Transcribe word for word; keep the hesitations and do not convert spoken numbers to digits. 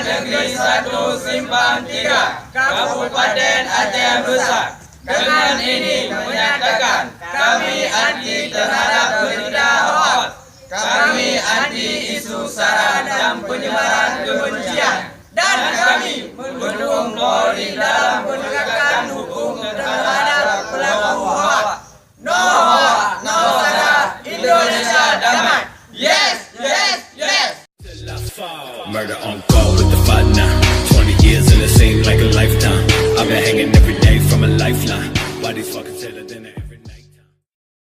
Negeri Satu Simpang Tiga, Kabupaten Aceh Besar, dengan ini menyatakan kami anti terhadap berita hoax. Kami anti isu sara dan penyebaran kebencian. Dan kami mendukung Polri dalam penegakan hukum terhadap pelaku hoax. No hoax, no sara, Indonesia damai. Yes, yes, yes. Murder on call with the fun now.